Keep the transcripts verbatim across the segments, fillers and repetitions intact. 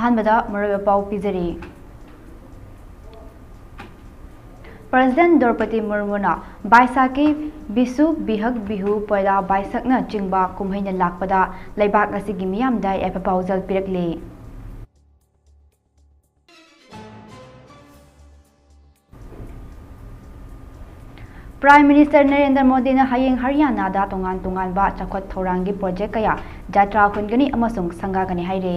ꯑꯍꯥꯟꯕꯗ ꯃꯔꯨꯑꯣꯏꯕ ꯄꯥꯎ ꯄꯤꯖꯔꯤ꯫ ꯄ꯭ꯔꯁꯤꯗꯦꯟ ꯗ꯭ꯔꯧꯄꯗꯤ ꯃꯨꯔꯃꯨꯅ ꯕꯥꯏꯁꯥꯈꯤ ꯕꯤꯁꯨ ꯕꯤꯍꯛ ꯕꯤꯍꯨ ꯄꯣꯏꯂꯥ ꯕꯥꯏꯁꯛꯅꯆꯤꯡꯕ ꯀꯨꯝꯍꯩꯅ ꯂꯥꯛꯄꯗ ꯂꯩꯕꯥꯛ ꯑꯁꯤꯒꯤ ꯃꯤꯌꯥꯝꯗ ꯌꯥꯏꯐ ꯄꯥꯎꯖꯦꯜ ꯄꯤꯔꯛꯂꯤ꯫ ꯄ꯭ꯔꯥꯏꯝ ꯃꯤꯅꯤꯁꯇꯔ ꯅꯔꯦꯟꯗ꯭ꯔ ꯃꯣꯗꯤꯅ ꯍꯌꯦꯡ ꯍꯔꯤꯌꯥꯅꯥꯗ ꯇꯣꯉꯥꯟ ꯇꯣꯉꯥꯟꯕ ꯆꯥꯎꯈꯠ ꯊꯧꯔꯥꯡꯒꯤ ꯄ꯭ꯔꯣꯖꯦꯛ ꯀꯌꯥ ꯖꯇ꯭ꯔꯥ ꯍꯨꯟꯒꯅꯤ ꯑꯃꯁꯨꯡ ꯁꯪꯒꯥꯒꯅꯤ ꯍꯥꯏꯔꯤ꯫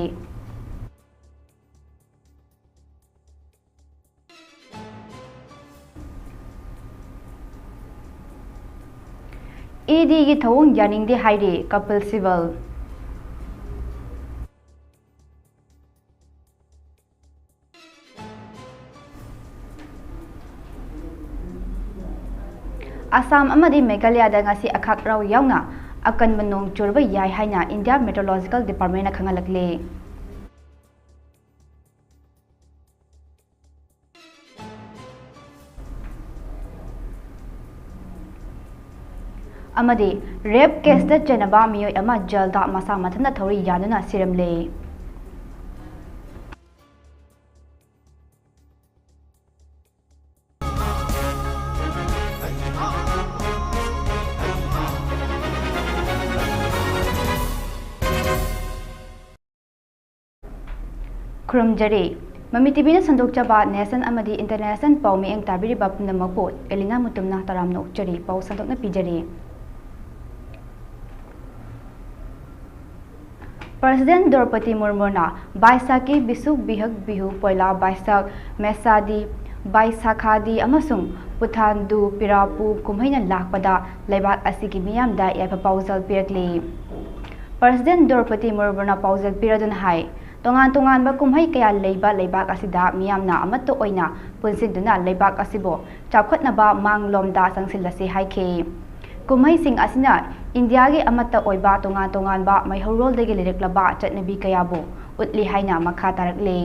ꯏ ꯗꯤꯒꯤ ꯊꯧꯑꯣꯡ ꯌꯥꯅꯤꯡꯗꯦ ꯍꯥꯏꯔꯤ ꯀꯄꯤꯜ ꯁꯤꯕꯜ꯫ ꯑꯁꯥꯝ ꯑꯃꯗꯤ ꯃꯦꯘꯥꯂꯌꯥꯗ ꯉꯁꯤ ꯑꯈꯥꯛ ꯑꯔꯥꯎ ꯌꯥꯎꯅ ꯑꯀꯟꯕ ꯅꯣꯡ ꯆꯨꯔꯕ ꯌꯥꯏ ꯍꯥꯏꯅ ꯏꯟꯗꯤꯌꯥ ꯃꯦꯇ꯭ꯔꯣꯂꯣꯖꯤꯀꯦꯜ ꯗꯤꯄꯥꯔꯠꯃꯦꯟꯅ ꯈꯪꯍꯜꯂꯛꯂꯤ꯫ ꯑꯃꯗꯤ ꯔꯦꯞ ꯀꯦꯁꯇ ꯆꯦꯟꯅꯕ ꯃꯤꯑꯣꯏ ꯑꯃ ꯖꯦꯜꯗ ꯃꯁꯥ ꯃꯊꯟꯇ ꯊꯧꯔꯤ ꯌꯥꯟꯗꯨꯅ ꯁꯤꯔꯝꯂꯦ꯫ ꯈꯨꯔꯨꯝꯖꯔꯤ꯫ ꯃꯃꯤ ꯇꯤꯚꯤꯅ ꯁꯟꯗꯣꯛꯆꯕ ꯅꯦꯁꯅꯦꯜ ꯑꯃꯗꯤ ꯏꯟꯇꯔꯅꯦꯁꯅꯦꯜ ꯄꯥꯎ ꯃꯤꯠꯌꯦꯡ ꯇꯥꯕꯤꯔꯤꯕ ꯄꯨꯝꯅꯃꯛꯄꯨ ꯑꯦꯂꯤꯅꯥ ꯃꯨꯇꯨꯝꯅ ꯇꯔꯥꯝꯅ ꯑꯣꯛꯆꯔꯤ꯫ ꯄꯥꯎ ꯁꯟꯗꯣꯛꯅ ꯄꯤꯖꯔꯤ꯫ ꯄ꯭ꯔꯁꯤꯗꯦꯟ ꯗ꯭ꯔꯧꯄꯗꯤ ꯃꯨꯔꯃꯨꯅ ꯕꯥꯏꯁꯥꯈꯤ, ꯕꯤꯁꯨ, ꯕꯤꯍꯛ ꯕꯤꯍꯨ, ꯄꯣꯏꯂꯥ ꯕꯥꯏꯁꯛ, ꯃꯦꯁꯥꯗꯤ, ꯕꯥꯏꯁꯥꯈꯥꯗꯤ ꯑꯃꯁꯨꯡ ꯄꯨꯊꯥꯟꯗꯨ ꯄꯤꯔꯥꯄꯨ ꯀꯨꯝꯍꯩꯅ ꯂꯥꯛꯄꯗ ꯂꯩꯕꯥꯛ ꯑꯁꯤꯒꯤ ꯃꯤꯌꯥꯝꯗ ꯌꯥꯏꯐ ꯄꯥꯎꯖꯦꯜ ꯄꯤꯔꯛꯂꯤ꯫ ꯄ꯭ꯔꯁꯤꯗꯦꯟ ꯗ꯭ꯔꯧꯄꯗꯤ ꯃꯨꯔꯃꯨꯅ ꯄꯥꯎꯖꯦꯜ ꯄꯤꯔꯗꯨꯅ ꯍꯥꯏ, ꯇꯣꯉꯥꯟ ꯇꯣꯉꯥꯟꯕ ꯀꯨꯝꯍꯩ ꯀꯌꯥ ꯂꯩꯕ ꯂꯩꯕꯥꯛ ꯑꯁꯤꯗ ꯃꯤꯌꯥꯝꯅ ꯑꯃꯠꯇ ꯑꯣꯏꯅ ꯄꯨꯟꯁꯤꯟꯗꯨꯅ ꯂꯩꯕꯥꯛ ꯑꯁꯤꯕꯨ ꯆꯥꯎꯈꯠꯅꯕ ꯃꯥꯡꯂꯣꯝꯗ ꯆꯪꯁꯤꯜꯂꯁꯤ ꯍꯥꯏꯈꯤ꯫ ꯀꯨꯝꯍꯩꯁꯤꯡ ꯑꯁꯤꯅ ꯏꯟꯗꯤꯌꯥꯒꯤ ꯑꯃꯠꯇ ꯑꯣꯏꯕ ꯇꯣꯉꯥꯟ ꯇꯣꯉꯥꯟꯕ ꯃꯩꯍꯧꯔꯣꯜꯗꯒꯤ ꯂꯩꯔꯛꯂꯕ ꯆꯠꯅꯕꯤ ꯀꯌꯥꯕꯨ ꯎꯠꯂꯤ ꯍꯥꯏꯅ ꯃꯈꯥ ꯇꯥꯔꯛꯂꯤ꯫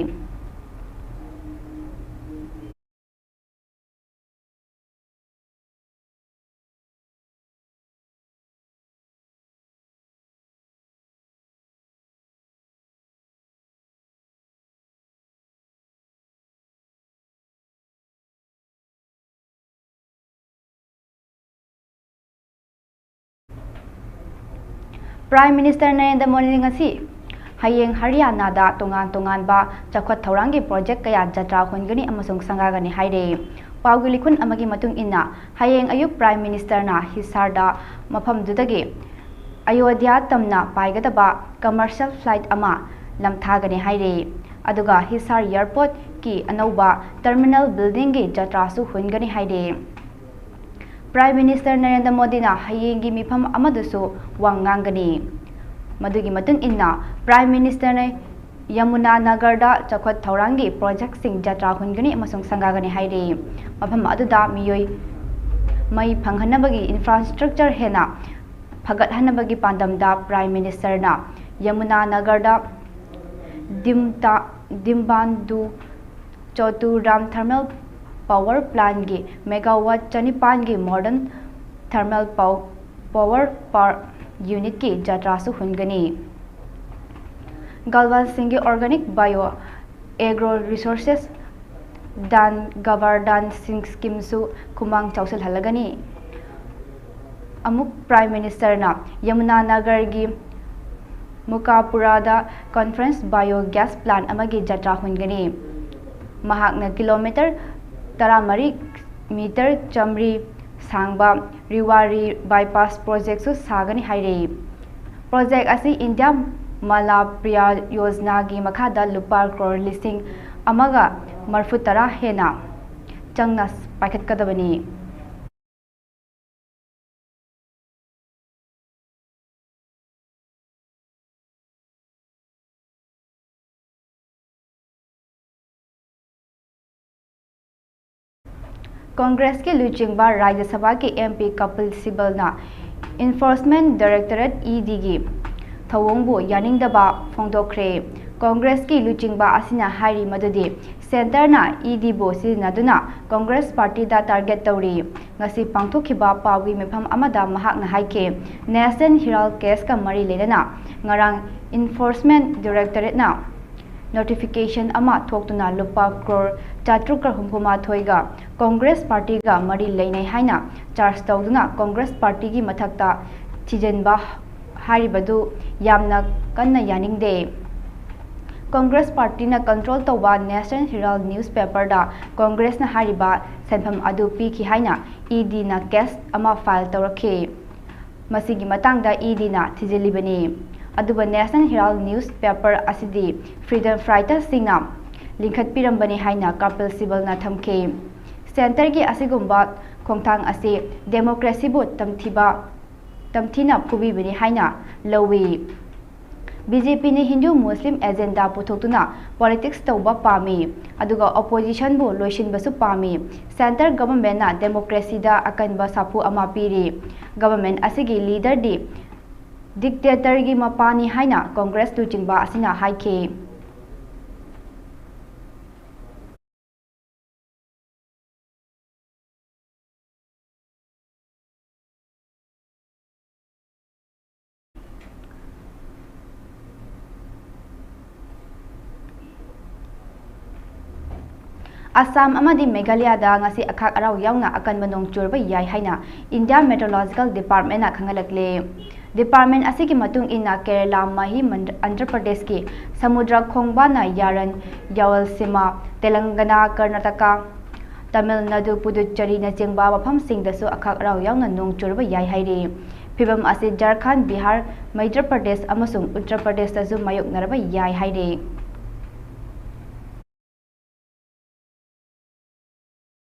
Prime Minister Narendra Modi ꯉꯁꯤ ꯍꯌꯦꯡ ꯍꯔꯤꯌꯥꯅꯥꯗ ꯇꯣꯉꯥꯟ ꯇꯣꯉꯥꯟꯕ ꯆꯥꯎꯈꯠ ꯊꯧꯔꯥꯡꯒꯤ ꯄ꯭ꯔꯣꯖꯦꯛ ꯀꯌꯥ ꯖꯇ꯭ꯔꯥ ꯍꯨꯟꯒꯅꯤ ꯑꯃꯁꯨꯡ ꯁꯪꯒꯥꯒꯅꯤ ꯍꯥꯏꯔꯦ꯫ ꯄꯥꯎꯒꯤ ꯂꯤꯈꯨꯟ ꯑꯃꯒꯤ ꯃꯇꯨꯡ ꯏꯟꯅ, ꯍꯌꯦꯡ ꯑꯌꯨꯛ Prime Ministerꯅ ꯍꯤꯁꯥꯔꯗ ꯃꯐꯝꯗꯨꯗꯒꯤ ꯑꯌꯣꯙ꯭ꯌꯥ ꯇꯝꯅ ꯄꯥꯏꯒꯗꯕ commercial flight ꯑꯃ ꯂꯝꯊꯥꯒꯅꯤ ꯍꯥꯏꯔꯦ꯫ ꯑꯗꯨꯒ ꯍꯤꯁꯥꯔ airportꯀꯤ ꯑꯅꯧꯕ terminal buildingꯒꯤ ꯖꯇ꯭ꯔꯥꯁꯨ ꯍꯨꯟꯒꯅꯤ ꯍꯥꯏꯔꯦ꯫ Prime Minister ꯅꯔꯦꯟꯗ꯭ꯔ ꯃꯣꯗꯤꯅ ꯍꯌꯦꯡꯒꯤ ꯃꯤꯐꯝ ꯑꯃꯗꯁꯨ ꯋꯥ ꯉꯥꯡꯒꯅꯤ꯫ ꯃꯗꯨꯒꯤ ꯃꯇꯨꯡ ꯏꯟꯅ Prime Ministerꯅ ꯌꯃꯨꯅꯥ ꯅꯒꯔꯗ ꯆꯥꯎꯈꯠ ꯊꯧꯔꯥꯡꯒꯤ ꯄ꯭ꯔꯣꯖꯦꯛꯁꯤꯡ ꯖꯇ꯭ꯔꯥ ꯍꯨꯟꯒꯅꯤ ꯑꯃꯁꯨꯡ ꯁꯪꯒꯥꯒꯅꯤ ꯍꯥꯏꯔꯤ꯫ ꯃꯐꯝ ꯑꯗꯨꯗ ꯃꯤꯑꯣꯏ ꯃꯩ ꯐꯪꯍꯟꯅꯕꯒꯤ infrastructure ꯍꯦꯟꯅ ꯐꯒꯠꯍꯟꯅꯕꯒꯤ ꯄꯥꯟꯗꯝꯗ Prime Ministerꯅ Yamuna ꯅꯒꯔꯗ ꯗꯤꯝꯇꯥ-, ꯗꯤꯝꯕꯥꯟꯗꯨ ꯆꯣꯇꯨꯔꯥꯝ thermal power plantꯀꯤ megawatt ꯆꯅꯤꯄꯥꯟꯒꯤ modern thermal pow-, power par-, unitꯀꯤ ꯖꯇ꯭ꯔꯥꯁꯨ ꯍꯨꯟꯒꯅꯤ꯫ ꯒꯜꯋꯥꯟ ꯁꯤꯡꯒꯤ organic bio agro resources ꯗꯥꯟ ꯒꯕꯔꯗꯥꯟ ꯁꯤꯡ schemeꯁꯨ ꯈꯨꯃꯥꯡ ꯆꯥꯎꯁꯤꯜꯍꯜꯂꯒꯅꯤ꯫ ꯑꯃꯨꯛ Prime Ministerꯅ Yamuna ꯅꯒꯔꯒꯤ ꯃꯨꯀꯥꯄꯨꯔꯥꯗ conference biogas plant ꯑꯃꯒꯤ ꯖꯇ꯭ꯔꯥ ꯍꯨꯟꯒꯅꯤ꯫ ꯃꯍꯥꯛꯅ kilometre ꯇꯔꯥꯃꯔꯤ, metre ꯆꯥꯃꯔꯤ ꯁꯥꯡꯕ ꯔꯤꯋꯥꯔꯤ bypass projectꯁꯨ ꯁꯥꯒꯅꯤ ꯍꯥꯏꯔꯤ꯫ Project ꯑꯁꯤ ꯏꯟꯗꯤꯌꯥ ꯃꯥꯂꯥ ꯄ꯭ꯔꯤꯌꯥ ꯌꯣꯖꯅꯥꯒꯤ ꯃꯈꯥꯗ ꯂꯨꯄꯥ ꯀ꯭ꯔꯣꯔ ꯂꯤꯁꯤꯡ ꯑꯃꯒ ꯃꯔꯤꯐꯨ ꯇꯔꯥ ꯍꯦꯟꯅ ꯆꯪꯅ ꯄꯥꯏꯈꯠꯀꯗꯕꯅꯤ꯫ ꯀꯣꯡꯒ꯭ꯔꯦꯁꯀꯤ ꯂꯨꯆꯤꯡꯕ ꯔꯥꯖ꯭ꯌ ꯁꯚꯥꯒꯤ MP ꯀꯄꯤꯜ ꯁꯤꯕꯜꯅ Enforcement Directorate, EDꯒꯤ ꯊꯧꯑꯣꯡꯕꯨ ꯌꯥꯅꯤꯡꯗꯕ ꯐꯣꯡꯗꯣꯛꯈ꯭ꯔꯦ꯫ ꯀꯣꯡꯒ꯭ꯔꯦꯁꯀꯤ ꯂꯨꯆꯤꯡꯕ ꯑꯁꯤꯅ ꯍꯥꯏꯔꯤ ꯃꯗꯨꯗꯤ centreꯅ EDꯕꯨ ꯁꯤꯖꯤꯟꯅꯗꯨꯅ ꯀꯣꯡꯒ꯭ꯔꯦꯁ ꯄꯥꯔꯇꯤꯗ target ꯇꯧꯔꯤ꯫ ꯉꯁꯤ ꯄꯥꯡꯊꯣꯛꯈꯤꯕ ꯄꯥꯎꯒꯤ ꯃꯤꯐꯝ ꯑꯃꯗ ꯃꯍꯥꯛꯅ ꯍꯥꯏꯈꯤ, National Herald caseꯀ ꯃꯔꯤ ꯂꯩꯅꯅ ꯉꯔꯥꯡ Enforcement Directorateꯅ notification ꯑꯃ ꯊꯣꯛꯇꯨꯅ ꯂꯨꯄꯥ ꯀ꯭ꯔꯣꯔ ꯆꯥꯇ꯭ꯔꯨꯛꯀ ꯍꯨꯝꯐꯨ ꯃꯥꯊꯣꯏꯒ ꯀꯣꯡꯒ꯭ꯔꯦꯁ ꯄꯥꯔꯇꯤꯒ ꯃꯔꯤ ꯂꯩꯅꯩ ꯍꯥꯏꯅ charge ꯇꯧꯗꯨꯅ ꯀꯣꯡꯒ꯭ꯔꯦꯁ ꯄꯥꯔꯇꯤꯒꯤ ꯃꯊꯛꯇ ꯊꯤꯖꯤꯟꯕ ꯍꯥꯏꯔꯤꯕꯗꯨ ꯌꯥꯝꯅ ꯀꯟꯅ ꯌꯥꯅꯤꯡꯗꯦ꯫ ꯀꯪꯒ꯭ꯔꯦꯁ ꯄꯥꯔꯇꯤꯅ ꯀꯟꯇ꯭ꯔꯣꯜ ꯇꯧꯕ ꯅꯦꯁꯅꯦꯜ ꯍꯦꯔꯥꯜꯗ ꯅ꯭ꯌꯨꯁ ꯄꯦꯄꯔꯗ ꯀꯪꯒ꯭ꯔꯦꯁꯅ ꯍꯥꯏꯔꯤꯕ ꯁꯦꯟꯐꯝ ꯑꯗꯨ ꯄꯤꯈꯤ ꯍꯥꯏꯅ ꯏ ꯗꯤꯅ ꯀꯦꯁ ꯑꯃ ꯐꯥꯏꯜ ꯇꯧꯔꯛꯈꯤ꯫ ꯃꯁꯤꯒꯤ ꯃꯇꯥꯡꯗ ꯏ ꯗꯤꯅ ꯊꯤꯖꯤꯜꯂꯤꯕꯅꯤ꯫ ꯑꯗꯨꯕꯨ ꯅꯦꯁꯅꯦꯜ ꯍꯦꯔꯥꯜꯗ ꯅ꯭ꯌꯨꯁ ꯄꯦꯄꯔ ꯑꯁꯤꯗꯤ ꯐ꯭ꯔꯤꯗꯝ ꯐꯥꯏꯇꯔꯁꯤꯡꯅ ꯂꯤꯡꯈꯠꯄꯤꯔꯝꯕꯅꯤ ꯍꯥꯏꯅ ꯀꯄꯤꯜ ꯁꯤꯕꯜꯅ ꯊꯝꯈꯤ꯫ ꯁꯦꯟꯇꯔꯒꯤ ꯑꯁꯤꯒꯨꯝꯕ ꯈꯣꯡꯊꯥꯡ ꯑꯁꯤ ꯗꯦꯃꯣꯀ꯭ꯔꯦꯁꯤꯕꯨ ꯇꯝꯊꯤꯕ, ꯇꯝꯊꯤꯅ ꯐꯨꯕꯤꯕꯅꯤ ꯍꯥꯏꯅ ꯂꯧꯏ꯫ ꯕꯤ ꯖꯦ ꯄꯤꯅ ꯍꯤꯟꯗꯨ ꯃꯨꯁꯂꯤꯝ ꯑꯦꯖꯦꯟꯗꯥ ꯄꯨꯊꯣꯛꯇꯨꯅ ꯄꯣꯂꯤꯇꯤꯛꯁ ꯇꯧꯕ ꯄꯥꯝꯃꯤ, ꯑꯗꯨꯒ ꯑꯣꯄꯣꯖꯤꯁꯟꯕꯨ ꯂꯣꯏꯁꯤꯟꯕꯁꯨ ꯄꯥꯝꯃꯤ꯫ ꯁꯦꯟꯇꯔ ꯒꯚꯔꯟꯃꯦꯟꯠꯅ ꯗꯦꯃꯣꯀ꯭ꯔꯦꯁꯤꯗ ꯑꯀꯟꯕ ꯁꯥꯐꯨ ꯑꯃ ꯄꯤꯔꯤ꯫ ꯒꯚꯔꯟꯃꯦꯟꯠ ꯑꯁꯤꯒꯤ ꯂꯤꯗꯔꯗꯤ ꯗꯤꯛꯇꯦꯇꯔꯒꯤ ꯃꯄꯥꯅꯤ ꯍꯥꯏꯅ ꯀꯪꯒ꯭ꯔꯦꯁ ꯂꯨꯆꯤꯡꯕ ꯑꯁꯤꯅ ꯍꯥꯏꯈꯤ꯫ ꯑꯁꯥꯝ ꯑꯃꯗꯤ ꯃꯦꯘꯥꯂꯌꯥꯗ ꯉꯁꯤ ꯑꯈꯥꯛ ꯑꯔꯥꯎ ꯌꯥꯎꯅ ꯑꯀꯟꯕ ꯅꯣꯡ ꯆꯨꯔꯕ ꯌꯥꯏ ꯍꯥꯏꯅ ꯏꯟꯗꯤꯌꯥ ꯃꯦꯇ꯭ꯔꯣꯂꯣꯖꯤꯀꯦꯜ ꯗꯤꯄꯥꯔꯠꯃꯦꯟꯠꯅ ꯈꯪꯍꯜꯂꯛꯂꯦ꯫ ꯗꯤꯄꯥꯔꯠꯃꯦꯟꯠ ꯑꯁꯤꯒꯤ ꯃꯇꯨꯡ ꯏꯟꯅ ꯀꯦꯔꯦꯂꯥ, ꯃꯍꯤ, ꯃꯟ-, ꯑꯟꯙ꯭ꯔ ꯄ꯭ꯔꯗꯦꯁꯀꯤ ꯁꯃꯨꯗ꯭ꯔ ꯈꯣꯡꯕꯥꯟ ꯅꯥꯌꯥꯔꯟ, ꯌꯥꯋꯜꯁꯤꯃꯥ, ꯇꯦꯂꯪꯒꯅꯥ, ꯀꯔꯅꯥꯇꯀꯥ, ꯇꯥꯃꯤꯜ ꯅꯥꯗꯨ, ꯄꯨꯗꯨꯆꯦꯔꯤꯅꯆꯤꯡꯕ ꯃꯐꯝꯁꯤꯡꯗꯁꯨ ꯑꯈꯥꯛ ꯑꯔꯥꯎ ꯌꯥꯎꯅ ꯅꯣꯡ ꯆꯨꯔꯕ ꯌꯥꯏ ꯍꯥꯏꯔꯤ꯫ ꯐꯤꯕꯝ ꯑꯁꯤ ꯖꯔꯈꯟꯗ, ꯕꯤꯍꯥꯔ, ꯃꯩꯙ꯭ꯌ ꯄ꯭ꯔꯗꯦꯁ ꯑꯃꯁꯨꯡ ꯎꯠꯇꯔ ꯄ꯭ꯔꯗꯦꯁꯇꯁꯨ ꯃꯥꯌꯣꯛꯅꯔꯕ ꯌꯥꯏ ꯍꯥꯏꯔꯤ꯫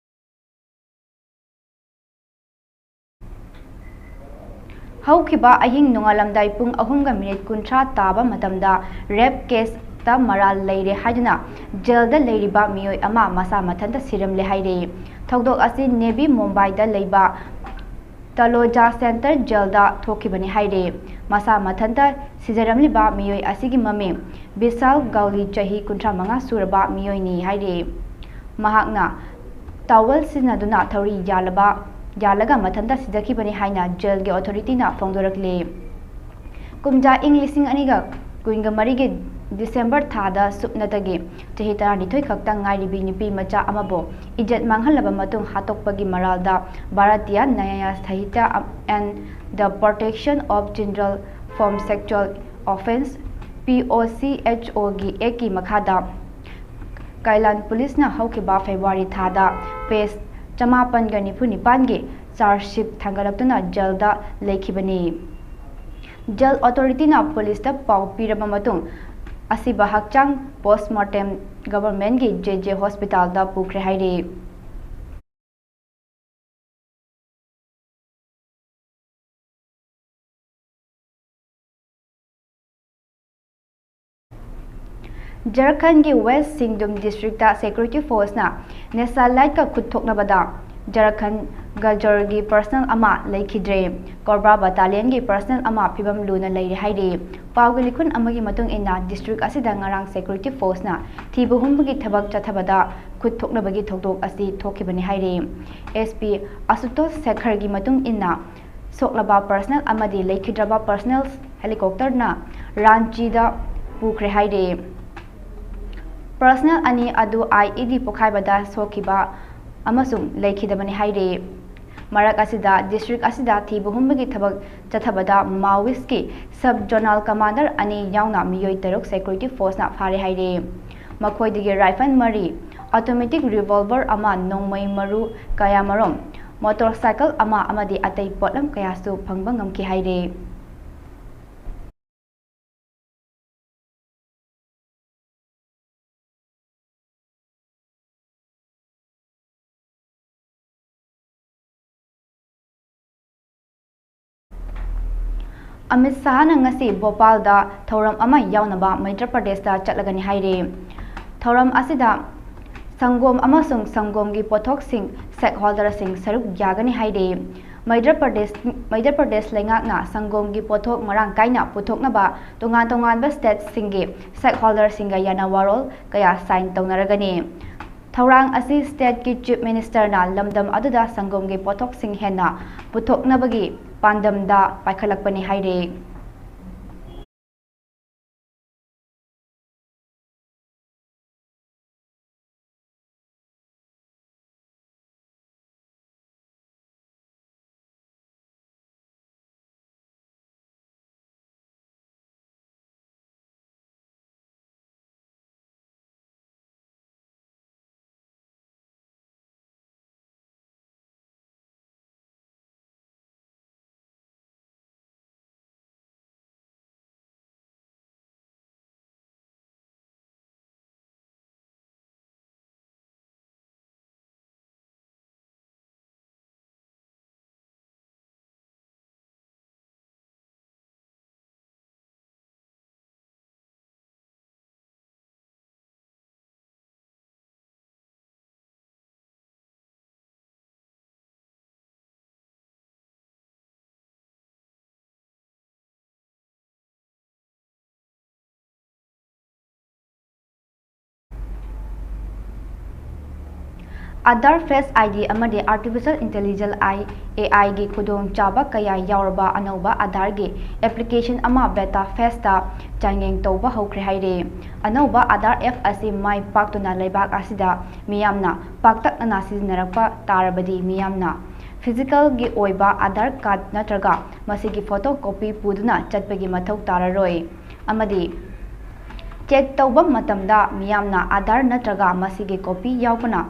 ꯍꯧꯈꯤꯕ ꯑꯍꯤꯡ ꯅꯣꯡꯉꯥꯜꯂꯝꯗꯥꯏ ꯄꯨꯡ ꯑꯍꯨꯝꯒ ꯃꯤꯅꯤꯠ ꯀꯨꯟꯊ꯭ꯔꯥ ꯇꯥꯕ ꯃꯇꯝꯗ ꯔꯦꯞ ꯀꯦꯁꯇ ꯃꯔꯥꯜ ꯂꯩꯔꯦ ꯍꯥꯏꯗꯨꯅ ꯖꯦꯜꯗ ꯂꯩꯔꯤꯕ ꯃꯤꯑꯣꯏ ꯑꯃ ꯃꯁꯥ ꯃꯊꯟꯇ ꯁꯤꯔꯝꯂꯦ ꯍꯥꯏꯔꯤ꯫ ꯊꯧꯗꯣꯛ ꯑꯁꯤ ꯅꯦꯕꯤ ꯃꯨꯝꯕꯥꯏꯗ ꯂꯩꯕ ꯇꯂꯣꯖꯥ ꯁꯦꯟꯇꯔ ꯖꯦꯜꯗ ꯊꯣꯛꯈꯤꯕꯅꯤ ꯍꯥꯏꯔꯤ꯫ ꯃꯁꯥ ꯃꯊꯟꯇ ꯁꯤꯖꯔꯝꯂꯤꯕ ꯃꯤꯑꯣꯏ ꯑꯁꯤꯒꯤ ꯃꯃꯤꯡ ꯕꯤꯁꯥꯜ ꯒꯧꯂꯤ, ꯆꯍꯤ ꯀꯨꯟꯊ꯭ꯔꯥ ꯃꯉꯥ ꯁꯨꯔꯕ ꯃꯤꯑꯣꯏꯅꯤ ꯍꯥꯏꯔꯤ꯫ ꯃꯍꯥꯛꯅ ꯇꯥꯋꯦꯜ ꯁꯤꯖꯤꯟꯅꯗꯨꯅ ꯊꯧꯔꯤ ꯌꯥꯜꯂꯕ, ꯌꯥꯜꯂꯒ ꯃꯊꯟꯇ ꯁꯤꯖꯈꯤꯕꯅꯤ ꯍꯥꯏꯅ ꯖꯦꯜꯒꯤ ꯑꯣꯊꯣꯔꯤꯇꯤꯅ ꯐꯣꯡꯗꯣꯔꯛꯂꯤ꯫ ꯀꯨꯝꯖꯥ ꯏꯪ ꯂꯤꯁꯤꯡ ꯑꯅꯤꯒ ꯀꯨꯟꯒ ꯃꯔꯤꯒꯤ ꯗꯤꯁꯦꯝꯕꯔ ꯊꯥꯗ ꯁꯨꯞꯅꯇꯒꯤ ꯆꯍꯤ ꯇꯔꯥꯅꯤꯊꯣꯏ ꯈꯛꯇ ꯉꯥꯏꯔꯤꯕꯤ ꯅꯨꯄꯤ ꯃꯆꯥ ꯑꯃꯕꯨ ꯏꯖꯠ ꯃꯥꯡꯍꯜꯂꯕ ꯃꯇꯨꯡ ꯍꯥꯠꯇꯣꯛꯄꯒꯤ ꯃꯔꯥꯜꯗ Bharatiya Nyaya Sahitya and the Protection of Children Form Sexual Offence, P O C H O ꯒꯤ ꯑꯦꯛꯀꯤ ꯃꯈꯥꯗ ꯀꯥꯏꯂꯥꯟ ꯄꯨꯂꯤꯁꯅ ꯍꯧꯈꯤꯕ ꯐꯦꯕ꯭ꯔꯨꯋꯥꯔꯤ ꯊꯥꯗ ꯄꯦꯖ ꯆꯃꯥꯄꯟꯒ ꯅꯤꯐꯨ ꯅꯤꯄꯥꯟꯒꯤ ꯆꯥꯔꯖ ꯁꯤꯠ ꯊꯥꯡꯒꯠꯂꯛꯇꯨꯅ ꯖꯦꯜꯗ ꯂꯩꯈꯤꯕꯅꯤ꯫ ꯖꯦꯜ ꯑꯣꯊꯣꯔꯤꯇꯤꯅ ꯄꯨꯂꯤꯁꯇ ꯄꯥꯎ ꯄꯤꯔꯕ ꯃꯇꯨꯡ, ꯑꯁꯤꯕ ꯍꯛꯆꯥꯡ ꯄꯣꯁꯃꯣꯔꯇꯦꯝ ꯒꯚꯔꯟꯃꯦꯟꯠꯀꯤ ꯖꯦ ꯖꯦ ꯍꯣꯁꯄꯤꯇꯥꯜꯗ ꯄꯨꯈ꯭ꯔꯦ ꯍꯥꯏꯔꯤ꯫ ꯖꯔꯈꯟꯒꯤ ꯋꯦꯁ ꯁꯤꯡꯗꯨꯝ ꯗꯤꯁꯇ꯭ꯔꯤꯛꯇ ꯁꯦꯀ꯭ꯌꯨꯔꯤꯇꯤ ꯐꯣꯔꯁꯅ ꯅꯦꯁꯥꯂꯥꯏꯠꯀ ꯈꯨꯠ ꯊꯣꯛꯅꯕꯗ ꯖꯔꯈꯟ ꯒꯖꯔꯒꯤ ꯄꯔꯁꯅꯦꯜ ꯑꯃ ꯂꯩꯈꯤꯗ꯭ꯔꯦ꯫ ꯀꯣꯕ꯭ꯔꯥ ꯕꯇꯥꯂꯤꯌꯟꯒꯤ ꯄꯔꯁꯅꯦꯜ ꯑꯃ ꯐꯤꯕꯝ ꯂꯨꯅ ꯂꯩꯔꯦ ꯍꯥꯏꯔꯤ꯫ ꯄꯥꯎꯒꯤ ꯂꯤꯈꯨꯟ ꯑꯃꯒꯤ ꯃꯇꯨꯡ ꯏꯟꯅ, ꯗꯤꯁꯇ꯭ꯔꯤꯛ ꯑꯁꯤꯗ ꯉꯔꯥꯡ ꯁꯦꯀ꯭ꯌꯨꯔꯤꯇꯤ ꯐꯣꯔꯁꯅ ꯊꯤꯕ ꯍꯨꯝꯕꯒꯤ ꯊꯕꯛ ꯆꯠꯊꯕꯗ ꯈꯨꯠ ꯊꯣꯛꯅꯕꯒꯤ ꯊꯧꯗꯣꯛ ꯑꯁꯤ ꯊꯣꯛꯈꯤꯕꯅꯤ ꯍꯥꯏꯔꯤ꯫ ꯑꯦꯁ ꯄꯤ ꯑꯁꯨꯇꯣꯁ ꯁꯦꯈꯔꯒꯤ ꯃꯇꯨꯡ ꯏꯟꯅ, ꯁꯣꯛꯂꯕ ꯄꯔꯁꯅꯦꯜ ꯑꯃꯗꯤ ꯂꯩꯈꯤꯗ꯭ꯔꯕ ꯄꯔꯁꯅꯦꯜ ꯍꯦꯂꯤꯀꯣꯞꯇꯔꯅ ꯔꯥꯟꯆꯤꯗ ꯄꯨꯈ꯭ꯔꯦ ꯍꯥꯏꯔꯤ꯫ ꯄꯔꯁꯅꯦꯜ ꯑꯅꯤ ꯑꯗꯨ ꯑꯥꯏ ꯏ ꯗꯤ ꯄꯣꯈꯥꯏꯕꯗ ꯁꯣꯛꯈꯤꯕ ꯑꯃꯁꯨꯡ ꯂꯩꯈꯤꯗꯕꯅꯤ ꯍꯥꯏꯔꯤ꯫ ꯃꯔꯛ ꯑꯁꯤꯗ, ꯗꯤꯁꯇ꯭ꯔꯤꯛ ꯑꯁꯤꯗ ꯊꯤꯕ ꯍꯨꯝꯕꯒꯤ ꯊꯕꯛ ꯆꯠꯊꯕꯗ ꯃꯥꯑꯣꯏꯁꯀꯤ ꯁꯕ ꯖꯣꯅꯥꯜ ꯀꯃꯥꯟꯗꯔ ꯑꯅꯤ ꯌꯥꯎꯅ ꯃꯤꯑꯣꯏ ꯇꯔꯨꯛ ꯁꯦꯀ꯭ꯌꯨꯔꯤꯇꯤ ꯐꯣꯔꯁꯅ ꯐꯥꯔꯦ ꯍꯥꯏꯔꯤ꯫ ꯃꯈꯣꯏꯗꯒꯤ ꯔꯥꯏꯐꯜ ꯃꯔꯤ, ꯑꯣꯇꯣꯃꯦꯇꯤꯛ ꯔꯤꯚꯣꯜꯚꯔ ꯑꯃ, ꯅꯣꯡꯃꯩ ꯃꯔꯨ ꯀꯌꯥꯃꯔꯨꯝ, ꯃꯣꯇꯣꯔꯁꯥꯏꯀꯜ ꯑꯃ ꯑꯃꯗꯤ ꯑꯇꯩ ꯄꯣꯠꯂꯝ ꯀꯌꯥꯁꯨ ꯐꯪꯕ ꯉꯝꯈꯤ ꯍꯥꯏꯔꯤ꯫ ꯑꯃꯤꯠ ꯁꯍꯥꯅ ꯉꯁꯤ ꯚꯣꯄꯥꯜꯗ ꯊꯧꯔꯝ ꯑꯃ ꯌꯥꯎꯅꯕ ꯃꯩꯙ꯭ꯌ ꯄ꯭ꯔꯗꯦꯁꯇ ꯆꯠꯂꯒꯅꯤ ꯍꯥꯏꯔꯤ꯫ ꯊꯧꯔꯝ ꯑꯁꯤꯗ ꯁꯪꯒꯣꯝ ꯑꯃꯁꯨꯡ ꯁꯪꯒꯣꯝꯒꯤ ꯄꯣꯠꯊꯣꯛꯁꯤꯡ ꯁ꯭ꯇꯦꯛꯍꯣꯜꯗꯔꯁꯤꯡ ꯁꯔꯨꯛ ꯌꯥꯒꯅꯤ ꯍꯥꯏꯔꯤ꯫ ꯃꯩꯙ꯭ꯌ ꯄ꯭ꯔꯗꯦꯁ, ꯃꯩꯙ꯭ꯌ ꯄ꯭ꯔꯗꯦꯁ ꯂꯩꯉꯥꯛꯅ ꯁꯪꯒꯣꯝꯒꯤ ꯄꯣꯠꯊꯣꯛ ꯃꯔꯥꯡ ꯀꯥꯏꯅ ꯄꯨꯊꯣꯛꯅꯕ ꯇꯣꯉꯥꯟ ꯇꯣꯉꯥꯟꯕ ꯁ꯭ꯇꯦꯠꯁꯤꯡꯒꯤ ꯁ꯭ꯇꯦꯛꯍꯣꯜꯗꯔꯁꯤꯡꯒ ꯌꯥꯅ ꯋꯥꯔꯣꯜ ꯀꯌꯥ ꯁꯥꯏꯟ ꯇꯧꯅꯔꯒꯅꯤ꯫ ꯊꯧꯔꯥꯡ ꯑꯁꯤ ꯁ꯭ꯇꯦꯠꯀꯤ ꯆꯤꯐ ꯃꯤꯅꯤꯁꯇꯔꯅ ꯂꯝꯗꯝ ꯑꯗꯨꯗ ꯁꯪꯒꯣꯝꯒꯤ ꯄꯣꯠꯊꯣꯛꯁꯤꯡ ꯍꯦꯟꯅ ꯄꯨꯊꯣꯛꯅꯕꯒꯤ ꯄꯥꯟꯗꯝꯗ ꯄꯥꯏꯈꯠꯂꯛꯄꯅꯤ ꯍꯥꯏꯔꯤ꯫ Aadhaar Face ID ꯑꯃꯗꯤ Artificial Intelligence, AI, AIꯒꯤ ꯈꯨꯗꯣꯡꯆꯥꯕ ꯀꯌꯥ ꯌꯥꯎꯔꯕ ꯑꯅꯧꯕ Aadhaarꯒꯤ application ꯑꯃ beta phase ꯇ ꯆꯥꯡꯌꯦꯡ ꯇꯧꯕ ꯍꯧꯈ꯭ꯔꯦ ꯍꯥꯏꯔꯦ꯫ ꯑꯅꯧꯕ Aadhaar app ꯑꯁꯤ ꯃꯥꯏ ꯄꯥꯛꯇꯨꯅ ꯂꯩꯕꯥꯛ ꯑꯁꯤꯗ ꯃꯤꯌꯥꯝꯅ ꯄꯥꯛꯇꯛꯅꯅ ꯁꯤꯖꯤꯟꯅꯔꯛꯄ ꯇꯥꯔꯕꯗꯤ ꯃꯤꯌꯥꯝꯅ physicalꯒꯤ ꯑꯣꯏꯕ Aadhaar card ꯅꯠꯇ꯭ꯔꯒ ꯃꯁꯤꯒꯤ photocopy ꯄꯨꯗꯨꯅ ꯆꯠꯄꯒꯤ ꯃꯊꯧ ꯇꯥꯔꯔꯣꯏ꯫ ꯑꯃꯗꯤ check ꯇꯧꯕ ꯃꯇꯝꯗ ꯃꯤꯌꯥꯝꯅ Aadhaar ꯅꯠꯇ꯭ꯔꯒ ꯃꯁꯤꯒꯤ copy ꯌꯥꯎꯕꯅ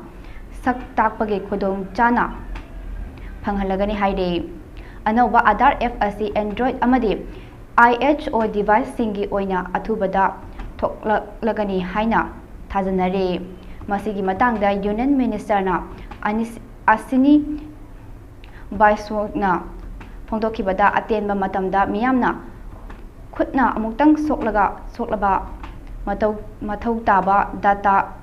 ꯁꯛ ꯇꯥꯛꯄꯒꯤ ꯈꯨꯗꯣꯡ ꯆꯥꯅ ꯐꯪꯍꯜꯂꯒꯅꯤ ꯍꯥꯏꯔꯤ꯫ ꯑꯅꯧꯕ Aadhaar app ꯑꯁꯤ Android ꯑꯃꯗꯤ IHO deviceꯁꯤꯡꯒꯤ ꯑꯣꯏꯅ ꯑꯊꯨꯕꯗ ꯊꯣꯛꯂꯛꯂꯒꯅꯤ ꯍꯥꯏꯅ ꯊꯥꯖꯅꯔꯤ꯫ ꯃꯁꯤꯒꯤ ꯃꯇꯥꯡꯗ Union Ministerꯅ ꯑꯅꯤꯁ-, ꯑꯁꯤꯅꯤ ꯕꯥꯏꯁꯣꯛꯅ ꯐꯣꯡꯗꯣꯛꯈꯤꯕꯗ ꯑꯇꯦꯟꯕ ꯃꯇꯝꯗ ꯃꯤꯌꯥꯝꯅ ꯈꯨꯠꯅ ꯑꯃꯨꯛꯇꯪ ꯁꯣꯛꯂꯒ, ꯁꯣꯛꯂꯕ ꯃꯊꯧ, ꯃꯊꯧ ꯇꯥꯕ data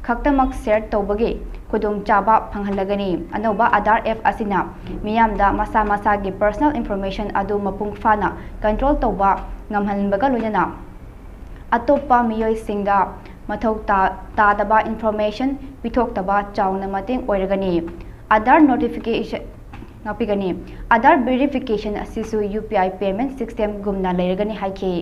ꯈꯛꯇꯃꯛ share ꯇꯧꯕꯒꯤ ꯈꯨꯗꯣꯡꯆꯥꯕ ꯐꯪꯍꯜꯂꯒꯅꯤ꯫ ꯑꯅꯧꯕ Aadhaar app ꯑꯁꯤꯅ ꯃꯤꯌꯥꯝꯗ ꯃꯁꯥ ꯃꯁꯥꯒꯤ personal information ꯑꯗꯨ ꯃꯄꯨꯡ ꯐꯥꯅ control ꯇꯧꯕ ꯉꯝꯍꯟꯕꯒ ꯂꯣꯏꯅꯅ ꯑꯇꯣꯞꯄ ꯃꯤꯑꯣꯏꯁꯤꯡꯗ ꯃꯊꯧ ꯇꯥ-, ꯇꯥꯗꯕ information ꯄꯤꯊꯣꯛꯇꯕ ꯆꯥꯎꯅ ꯃꯇꯦꯡ ꯑꯣꯏꯔꯒꯅꯤ꯫ Aadhaar notification, ꯉꯥꯛꯄꯤꯒꯅꯤ꯫ Aadhaar verification ꯑꯁꯤꯁꯨ UPI payment systemꯒꯨꯝꯅ ꯂꯩꯔꯒꯅꯤ ꯍꯥꯏꯈꯤ꯫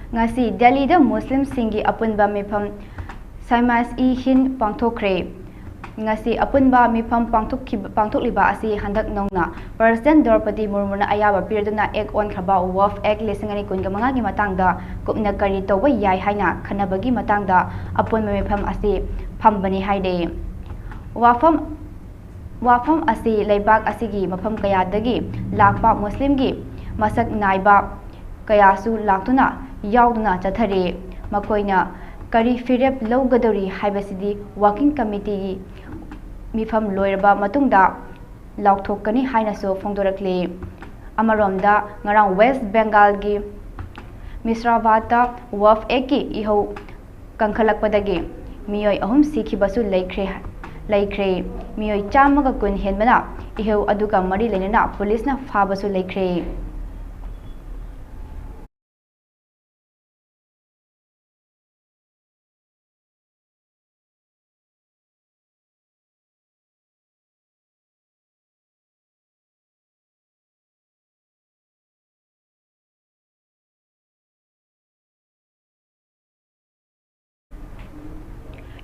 ꯉꯁꯤ ꯗꯦꯜꯂꯤꯗ ꯃꯨꯁꯂꯤꯝꯁꯤꯡꯒꯤ ꯑꯄꯨꯟꯕ ꯃꯤꯐꯝ ꯁꯥꯏꯃꯥꯁ-ꯏ-ꯍꯤꯟ ꯄꯥꯡꯊꯣꯛꯈ꯭ꯔꯦ꯫ ꯉꯁꯤ ꯑꯄꯨꯟꯕ ꯃꯤꯐꯝ ꯄꯥꯡꯊꯣꯛꯈꯤꯕ, ꯄꯥꯡꯊꯣꯛꯂꯤꯕ ꯑꯁꯤ ꯍꯟꯗꯛ ꯅꯧꯅ President ꯗ꯭ꯔꯧꯄꯗꯤ ꯃꯨꯔꯃꯨꯅ ꯑꯌꯥꯕ ꯄꯤꯔꯗꯨꯅ act ꯑꯣꯟꯈ꯭ꯔꯕ Waqf Act ꯂꯤꯁꯤꯡ ꯑꯅꯤ ꯀꯨꯟꯒ ꯃꯉꯥꯒꯤ ꯃꯇꯥꯡꯗ ꯀꯨꯞꯅ ꯀꯔꯤ ꯇꯧꯕ ꯌꯥꯏ ꯍꯥꯏꯅ ꯈꯟꯅꯕꯒꯤ ꯃꯇꯥꯡꯗ ꯑꯄꯨꯟꯕ ꯃꯤꯐꯝ ꯑꯁꯤ ꯐꯝꯕꯅꯤ ꯍꯥꯏꯔꯦ꯫ ꯋꯥꯐꯝ, ꯋꯥꯐꯝ ꯑꯁꯤ ꯂꯩꯕꯥꯛ ꯑꯁꯤꯒꯤ ꯃꯐꯝ ꯀꯌꯥꯗꯒꯤ ꯂꯥꯛꯄ ꯃꯨꯁꯂꯤꯝꯒꯤ ꯃꯁꯛ ꯅꯥꯏꯕ ꯀꯌꯥꯁꯨ ꯂꯥꯛꯇꯨꯅ ꯌꯥꯎꯗꯨꯅ ꯆꯠꯊꯔꯤ꯫ ꯃꯈꯣꯏꯅ ꯀꯔꯤ ꯐꯤꯔꯦꯞ ꯂꯧꯒꯗꯧꯔꯤ ꯍꯥꯏꯕꯁꯤꯗꯤ Working Committeeꯒꯤ ꯃꯤꯐꯝ ꯂꯣꯏꯔꯕ ꯃꯇꯨꯡꯗ ꯂꯥꯎꯊꯣꯛꯀꯅꯤ ꯍꯥꯏꯅꯁꯨ ꯐꯣꯡꯗꯣꯔꯛꯂꯤ꯫ ꯑꯃꯔꯣꯝꯗ, ꯉꯔꯥꯡ West Bengalꯒꯤ ꯃꯤꯁ꯭ꯔꯥꯕꯥꯗꯇ Waqf Actꯀꯤ ꯏꯍꯧ ꯀꯟꯈꯠꯂꯛꯄꯗꯒꯤ ꯃꯤꯑꯣꯏ ꯑꯍꯨꯝ ꯁꯤꯈꯤꯕꯁꯨ ꯂꯩꯈ꯭ꯔꯦ, ꯂꯩꯈ꯭ꯔꯦ꯫ ꯃꯤꯑꯣꯏ ꯆꯥꯝꯃꯒ ꯀꯨꯟ ꯍꯦꯟꯕꯅ ꯏꯍꯧ ꯑꯗꯨꯒ ꯃꯔꯤ ꯂꯩꯅꯅ ꯄꯨꯂꯤꯁꯅ ꯐꯥꯕꯁꯨ ꯂꯩꯈ꯭ꯔꯦ꯫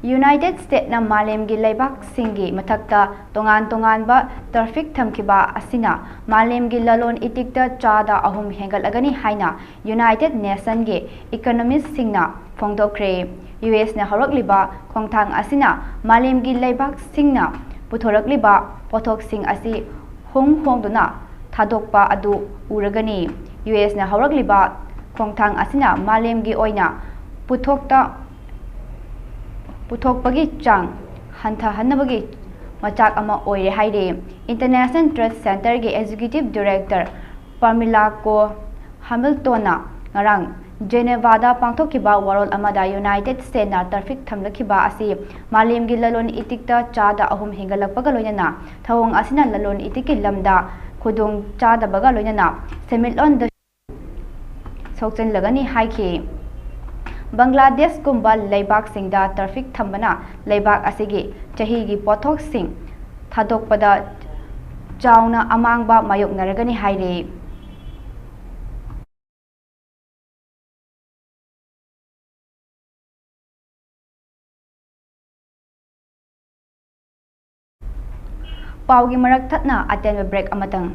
United States ꯅ ꯃꯥꯂꯦꯝꯒꯤ ꯂꯩꯕꯥꯛꯁꯤꯡꯒꯤ ꯃꯊꯛꯇ ꯇꯣꯉꯥꯟ ꯇꯣꯉꯥꯟꯕ ꯇꯔꯐꯤꯛ ꯊꯝꯈꯤꯕ ꯑꯁꯤꯅ ꯃꯥꯂꯦꯝꯒꯤ ꯂꯂꯣꯟ ꯏꯇꯤꯛꯇ ꯆꯥꯗ ꯑꯍꯨꯝ ꯍꯦꯟꯒꯠꯂꯒꯅꯤ ꯍꯥꯏꯅ United Nation ꯒꯤ economist ꯁꯤꯡꯅ ꯐꯣꯡꯗꯣꯛꯈ꯭ꯔꯦ꯫ ꯌꯨ ꯑꯦꯁꯅ ꯍꯧꯔꯛꯂꯤꯕ ꯈꯣꯡꯊꯥꯡ ꯑꯁꯤꯅ ꯃꯥꯂꯦꯝꯒꯤ ꯂꯩꯕꯥꯛꯁꯤꯡꯅ ꯄꯨꯊꯣꯔꯛꯂꯤꯕ ꯄꯣꯠꯊꯣꯛꯁꯤꯡ ꯑꯁꯤ ꯍꯣꯡ ꯍꯣꯡꯗꯨꯅ ꯊꯥꯗꯣꯛꯄ ꯑꯗꯨ ꯎꯔꯒꯅꯤ꯫ ꯌꯨ ꯑꯦꯁꯅ ꯍꯧꯔꯛꯂꯤꯕ ꯈꯣꯡꯊꯥꯡ ꯑꯁꯤꯅ ꯃꯥꯂꯦꯝꯒꯤ ꯑꯣꯏꯅ ꯄꯨꯊꯣꯛꯇ, ꯄꯨꯊꯣꯛꯄꯒꯤ ꯆꯥꯡ ꯍꯟꯊꯍꯟꯅꯕꯒꯤ ꯃꯆꯥꯛ ꯑꯃ ꯑꯣꯏꯔꯦ ꯍꯥꯏꯔꯤ꯫ International Trade Center ꯒꯤ executive director ꯄꯥꯃꯤꯂꯥ ꯀꯣ ꯍꯥꯃꯤꯜꯇꯣꯟꯅ ꯉꯔꯥꯡ ꯖꯦꯅꯦꯚꯥꯗ ꯄꯥꯡꯊꯣꯛꯈꯤꯕ ꯋꯥꯔꯣꯜ ꯑꯃꯗ United States ꯅ ꯇꯔꯐꯤꯛ ꯊꯝꯂꯛꯈꯤꯕ ꯑꯁꯤ ꯃꯥꯂꯦꯝꯒꯤ ꯂꯂꯣꯟ ꯏꯇꯤꯛꯇ ꯆꯥꯗ ꯑꯍꯨꯝ ꯍꯦꯟꯒꯠꯂꯛꯄꯒ ꯂꯣꯏꯅꯅ ꯊꯧꯑꯣꯡ ꯑꯁꯤꯅ ꯂꯂꯣꯟ ꯏꯇꯤꯛꯀꯤ ꯂꯝꯗ ꯈꯨꯗꯣꯡ ꯆꯥꯗꯕꯒ ꯂꯣꯏꯅꯅ ꯁꯦꯟꯃꯤꯠꯂꯣꯟꯗ ꯁꯣꯛꯆꯤꯜꯂꯒꯅꯤ ꯍꯥꯏꯈꯤ꯫ ꯕꯪꯒ꯭ꯂꯥꯗꯦꯁꯀꯨꯝꯕ ꯂꯩꯕꯥꯛꯁꯤꯡꯗ ꯇꯔꯐꯤꯛ ꯊꯝꯕꯅ ꯂꯩꯕꯥꯛ ꯑꯁꯤꯒꯤ ꯆꯍꯤꯒꯤ ꯄꯣꯠꯊꯣꯛꯁꯤꯡ ꯊꯥꯗꯣꯛꯄꯗ ꯆꯥꯎꯅ ꯑꯃꯥꯡꯕ ꯃꯥꯌꯣꯛꯅꯔꯒꯅꯤ ꯍꯥꯏꯔꯤ꯫ ꯄꯥꯎꯒꯤ ꯃꯔꯛ ꯊꯠꯅ ꯑꯇꯦꯟꯕ break ꯑꯃꯇꯪ꯫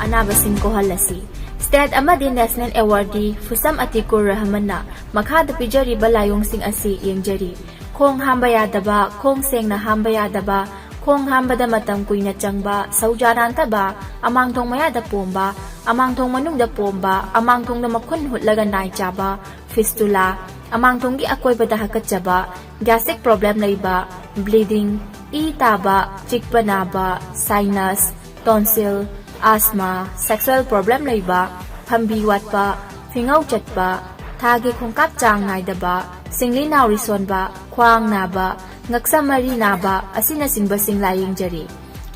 ꯑꯅꯥꯕꯁꯤꯡ ꯀꯣꯛꯍꯜꯂꯁꯤ꯫ State ꯑꯃꯗꯤ National Awardee ꯐꯨꯁꯝ ꯑꯇꯤꯀꯨꯔ ꯔꯍꯃꯟꯅ ꯃꯈꯥꯗ ꯄꯤꯖꯔꯤꯕ ꯂꯥꯏꯑꯣꯡꯁꯤꯡ ꯑꯁꯤ ꯌꯦꯡꯖꯔꯤ꯫ ꯈꯣꯡ ꯍꯥꯝꯕ ꯌꯥꯗꯕ, ꯈꯣꯡ ꯁꯦꯡꯅ ꯍꯥꯝꯕ ꯌꯥꯗꯕ, ꯈꯣꯡ ꯍꯥꯝꯕꯗ ꯃꯇꯝ ꯀꯨꯏꯅ ꯆꯪꯕ, ꯁꯧꯖꯥ ꯅꯥꯟꯊꯕ, ꯑꯃꯥꯡꯊꯣꯡ ꯃꯌꯥꯗ ꯄꯣꯝꯕ, ꯑꯃꯥꯡꯊꯣꯡ ꯃꯅꯨꯡꯗ ꯄꯣꯝꯕ, ꯑꯃꯥꯡꯊꯣꯡꯗ ꯃꯈꯨꯟ ꯍꯨꯠꯂꯒ ꯅꯥꯏ ꯆꯥꯕ, fistula, ꯑꯃꯥꯡꯊꯣꯡꯒꯤ ꯑꯀꯣꯏꯕꯗ ꯍꯥꯀꯠꯆꯕ, gastric problem ꯂꯩꯕ, bleeding, ꯏ ꯇꯥꯕ, ꯆꯤꯛꯄ ꯅꯥꯕ, sinus, tonsil, asthma, sexual problem ꯂꯩꯕ, ꯐꯝꯕꯤ ꯋꯥꯠꯄ, ꯐꯤꯉꯧ ꯆꯠꯄ, ꯊꯥꯒꯤ ꯈꯣꯡꯀꯥꯞ ꯆꯥꯡ ꯅꯥꯏꯗꯕ, ꯁꯤꯡꯂꯤ ꯅꯥꯎꯔꯤ ꯁꯣꯟꯕ, ꯈ꯭ꯋꯥꯡ ꯅꯥꯕ, ꯉꯛꯁꯝ ꯃꯔꯤ ꯅꯥꯕ ꯑꯁꯤꯅꯆꯤꯡꯕꯁꯤꯡ ꯂꯥꯌꯦꯡꯖꯔꯤ꯫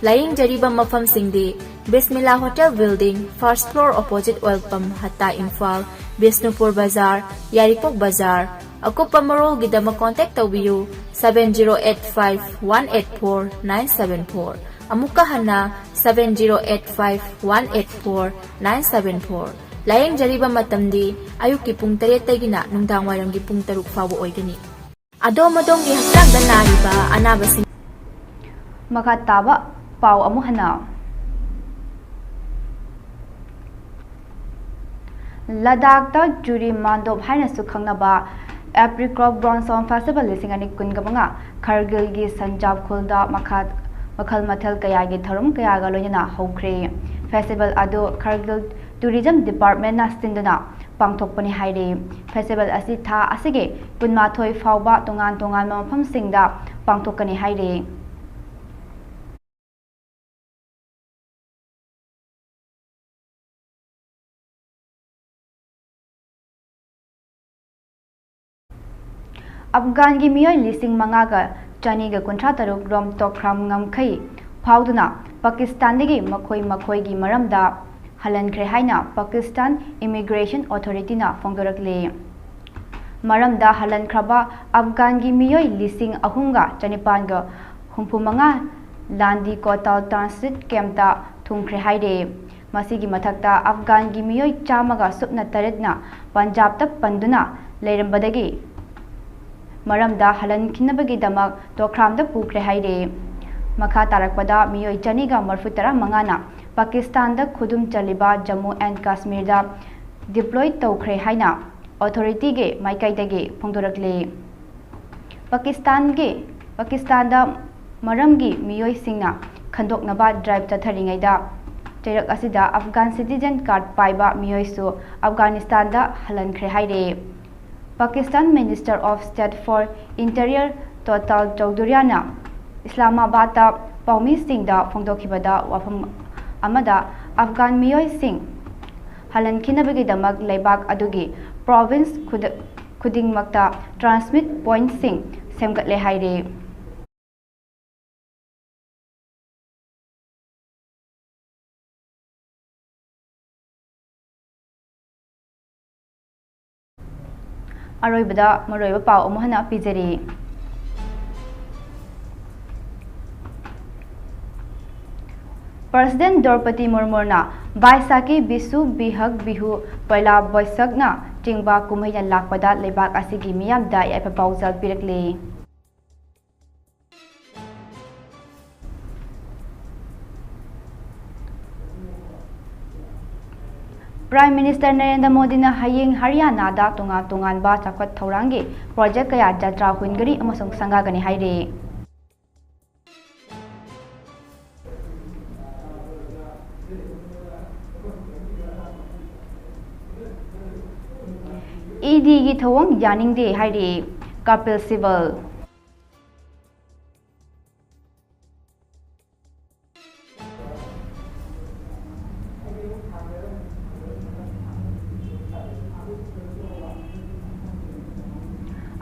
ꯂꯥꯌꯦꯡꯖꯔꯤꯕ ꯃꯐꯝꯁꯤꯡꯗꯤ Bismillah hotel building, first floor, opposite oil pump, Hatta, Imphal, Bishnupur Bazar, Yairipok Bazar. ꯑꯀꯨꯞꯄ ꯃꯔꯣꯜꯒꯤꯗꯃꯛ ꯀꯣꯟꯇꯦꯛ ꯇꯧꯕꯤꯌꯨ seven zero eight five one eight four nine seven four꯫ ꯑꯃꯨꯛꯀ ꯍꯟꯅ seven zero eight five one eight four nine seven four꯫ ꯂꯥꯌꯦꯡꯖꯔꯤꯕ ꯃꯇꯝꯗꯤ ꯑꯌꯨꯛꯀꯤ ꯄꯨꯡ ꯇꯔꯦꯠꯇꯒꯤꯅ ꯅꯨꯡꯗꯥꯡꯋꯥꯏꯔꯝꯒꯤ ꯄꯨꯡ ꯇꯔꯨꯛ ꯐꯥꯎꯕ ꯑꯣꯏꯒꯅꯤ꯫ ꯑꯗꯣꯝ ꯑꯗꯣꯝꯒꯤ ꯍꯛꯆꯥꯡꯗ ꯅꯥꯔꯤꯕ ꯑꯅꯥꯕꯁꯤꯡ꯫ ꯃꯈꯥ ꯇꯥꯕ ꯄꯥꯎ ꯑꯃꯨꯛ ꯍꯟꯅ꯫ ꯂꯗꯥꯈꯇ ꯆꯨꯔꯤ ꯃꯥꯟꯗꯣꯞ ꯍꯥꯏꯅꯁꯨ ꯈꯪꯅꯕ Apricot Blossom Festival ꯂꯤꯁꯤꯡ ꯑꯅꯤ ꯀꯨꯟꯒ ꯃꯉꯥ ꯈꯔꯒꯤꯜꯒꯤ ꯁꯟꯖꯥꯕ ꯈꯨꯜꯗ ꯃꯈꯥ, ꯃꯈꯜ ꯃꯊꯦꯜ ꯀꯌꯥꯒꯤ ꯊꯧꯔꯝ ꯀꯌꯥꯒ ꯂꯣꯏꯅꯅ ꯍꯧꯈ꯭ꯔꯦ꯫ Festival ꯑꯗꯨ ꯈꯔꯒꯤꯜ Tourism Department ꯅ ꯁꯤꯟꯗꯨꯅ ꯄꯥꯡꯊꯣꯛꯄꯅꯤ ꯍꯥꯏꯔꯤ꯫ Festival ꯑꯁꯤ ꯊꯥ ꯑꯁꯤꯒꯤ ꯀꯨꯟꯃꯥꯊꯣꯏ ꯐꯥꯎꯕ ꯇꯣꯉꯥꯟ ꯇꯣꯉꯥꯟꯕ ꯃꯐꯝꯁꯤꯡꯗ ꯄꯥꯡꯊꯣꯛꯀꯅꯤ ꯍꯥꯏꯔꯤ꯫ ꯑꯐꯒꯥꯟꯒꯤ ꯃꯤꯑꯣꯏ ꯂꯤꯁꯤꯡ ꯃꯉꯥꯒ ꯆꯅꯤꯒ ꯀꯨꯟꯊ꯭ꯔꯥ ꯇꯔꯨꯛ ꯔꯣꯝ ꯇꯣꯈ꯭ꯔꯥꯝ ꯉꯝꯈꯩ ꯐꯥꯎꯗꯨꯅ ꯄꯥꯀꯤꯁꯇꯥꯟꯗꯒꯤ ꯃꯈꯣꯏ ꯃꯈꯣꯏꯒꯤ ꯃꯔꯝꯗ ꯍꯜꯍꯟꯈ꯭ꯔꯦ ꯍꯥꯏꯅ ꯄꯥꯀꯤꯁꯇꯥꯟ Immigration Authority ꯅ ꯐꯣꯡꯗꯣꯔꯛꯂꯤ꯫ ꯃꯔꯝꯗ ꯍꯜꯍꯟꯈ꯭ꯔꯕ ꯑꯐꯒꯥꯟꯒꯤ ꯃꯤꯑꯣꯏ ꯂꯤꯁꯤꯡ ꯑꯍꯨꯝꯒ ꯆꯅꯤꯄꯥꯟꯒ ꯍꯨꯝꯐꯨ ꯃꯉꯥ ꯂꯥꯟꯗꯤ ꯀꯣꯇꯥꯜ transit camp ꯇ ꯊꯨꯡꯈ꯭ꯔꯦ ꯍꯥꯏꯔꯦ꯫ ꯃꯁꯤꯒꯤ ꯃꯊꯛꯇ ꯑꯐꯒꯥꯟꯒꯤ ꯃꯤꯑꯣꯏ ꯆꯥꯝꯃꯒ ꯁꯨꯞꯅ ꯇꯔꯦꯠꯅ ꯄꯟꯖꯥꯕꯇ ꯄꯟꯗꯨꯅ ꯂꯩꯔꯝꯕꯗꯒꯤ ꯃꯔꯝꯗ ꯍꯜꯍꯟꯈꯤꯅꯕꯒꯤꯗꯃꯛ ꯇꯣꯈ꯭ꯔꯥꯝꯗ ꯄꯨꯈ꯭ꯔꯦ ꯍꯥꯏꯔꯦ꯫ ꯃꯈꯥ ꯇꯥꯔꯛꯄꯗ ꯃꯤꯑꯣꯏ ꯆꯅꯤꯒ ꯃꯔꯐꯨ ꯇꯔꯥ ꯃꯉꯥꯅ ꯄꯥꯀꯤꯁꯇꯥꯟꯗ ꯈꯨꯗꯨꯝ ꯆꯜꯂꯤꯕ ꯖꯝꯃꯨ ꯑꯦꯟ ꯀꯥꯁꯃꯤꯔꯗ deploy ꯇꯧꯈ꯭ꯔꯦ ꯍꯥꯏꯅ authority ꯒꯤ ꯃꯥꯏꯀꯩꯗꯒꯤ ꯐꯣꯡꯗꯣꯔꯛꯂꯤ꯫ ꯄꯥꯀꯤꯁꯇꯥꯟꯒꯤ, ꯄꯥꯀꯤꯁꯇꯥꯟꯗ ꯃꯔꯝꯒꯤ ꯃꯤꯑꯣꯏꯁꯤꯡꯅ ꯈꯟꯗꯣꯛꯅꯕ drive ꯆꯠꯊꯔꯤꯉꯩꯗ ꯆꯩꯔꯛ ꯑꯁꯤꯗ ꯑꯐꯒꯥꯟ citizen card ꯄꯥꯏꯕ ꯃꯤꯑꯣꯏꯁꯨ ꯑꯐꯒꯥꯅꯤꯁꯇꯥꯟꯗ ꯍꯜꯍꯟꯈ꯭ꯔꯦ ꯍꯥꯏꯔꯦ꯫ Pakistan Minister of State for Interior ꯇꯣꯇꯥꯜ ꯆꯧꯙꯨꯔꯤꯌꯥꯅ ꯏꯁꯂꯥꯃꯥꯕꯥꯗꯇ ꯄꯥꯎꯃꯤꯁꯤꯡꯗ ꯐꯣꯡꯗꯣꯛꯈꯤꯕꯗ ꯋꯥꯐꯝ ꯑꯃꯗ ꯑꯐꯒꯥꯟ ꯃꯤꯑꯣꯏꯁꯤꯡ ꯍꯜꯍꯟꯈꯤꯅꯕꯒꯤꯗꯃꯛ ꯂꯩꯕꯥꯛ ꯑꯗꯨꯒꯤ province ꯈꯨꯗ-, ꯈꯨꯗꯤꯡꯃꯛꯇ transit point ꯁꯤꯡ ꯁꯦꯝꯒꯠꯂꯦ ꯍꯥꯏꯔꯦ꯫ ꯑꯔꯣꯏꯕꯗ ꯃꯔꯨꯑꯣꯏꯕ ꯄꯥꯎ ꯑꯃꯨꯛ ꯍꯟꯅ ꯄꯤꯖꯔꯤ꯫ President Draupadi Murmuna ꯕꯥꯏꯁꯥꯈꯤ, ꯕꯤꯁꯨ, ꯕꯤꯍꯛ ꯕꯤꯍꯨ, ꯄꯣꯏꯂꯥ ꯕꯣꯏꯁꯛꯅ ꯆꯤꯡꯕ ꯀꯨꯝꯍꯩꯅ ꯂꯥꯛꯄꯗ ꯂꯩꯕꯥꯛ ꯑꯁꯤꯒꯤ ꯃꯤꯌꯥꯝꯗ ꯌꯥꯏꯐ ꯄꯥꯎꯖꯦꯜ ꯄꯤꯔꯛꯂꯤ꯫ Prime Minister ꯅꯔꯦꯟꯗ꯭ꯔ ꯃꯣꯗꯤꯅ ꯍꯌꯦꯡ ꯍꯔꯤꯌꯥꯅꯥꯗ ꯇꯣꯉꯥꯟ ꯇꯣꯉꯥꯟꯕ ꯆꯥꯎꯈꯠ ꯊꯧꯔꯥꯡꯒꯤ project ꯀꯌꯥ ꯖꯇ꯭ꯔꯥ ꯍꯨꯟꯒꯅꯤ ꯑꯃꯁꯨꯡ ꯁꯪꯒꯥꯒꯅꯤ ꯍꯥꯏꯔꯤ꯫ EDꯒꯤ ꯊꯧꯑꯣꯡ ꯌꯥꯅꯤꯡꯗꯦ ꯍꯥꯏꯔꯤ ꯀꯄꯤꯜ ꯁꯤꯕꯜ꯫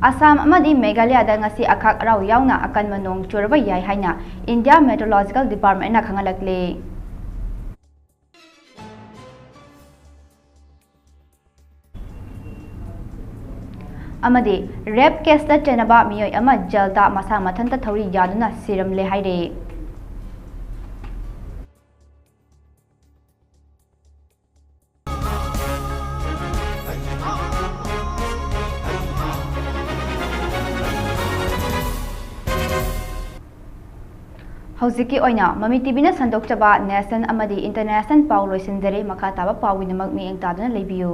ꯑꯁꯥꯝ ꯑꯃꯗꯤ ꯃꯦꯘꯥꯂꯌꯥꯗ ꯉꯁꯤ ꯑꯈꯥꯛ ꯑꯔꯥꯎ ꯌꯥꯎꯅ ꯑꯀꯟꯕ ꯅꯣꯡ ꯆꯨꯔꯕ ꯌꯥꯏ ꯍꯥꯏꯅ India Meteorological Departmentꯅ ꯈꯪꯍꯜꯂꯛꯂꯤ꯫ ꯑꯃꯗꯤ rape caseꯇ ꯆꯦꯟꯅꯕ ꯃꯤꯑꯣꯏ ꯑꯃ jailꯗ ꯃꯁꯥ ꯃꯊꯟꯇ ꯊꯧꯔꯤ ꯌꯥꯗꯨꯅ ꯁꯤꯔꯝꯂꯦ ꯍꯥꯏꯔꯦ꯫ ꯍꯧꯖꯤꯛꯀꯤ ꯑꯣꯏꯅ ꯃꯃꯤ TVꯅ ꯁꯟꯗꯣꯛꯆꯕ national ꯑꯃꯗꯤ international ꯄꯥꯎ ꯂꯣꯏꯁꯤꯟꯖꯔꯦ꯫ ꯃꯈꯥ ꯇꯥꯕ ꯄꯥꯎꯒꯤꯗꯃꯛ ꯃꯤꯠꯌꯦꯡ ꯇꯥꯗꯨꯅ ꯂꯩꯕꯤꯌꯨ꯫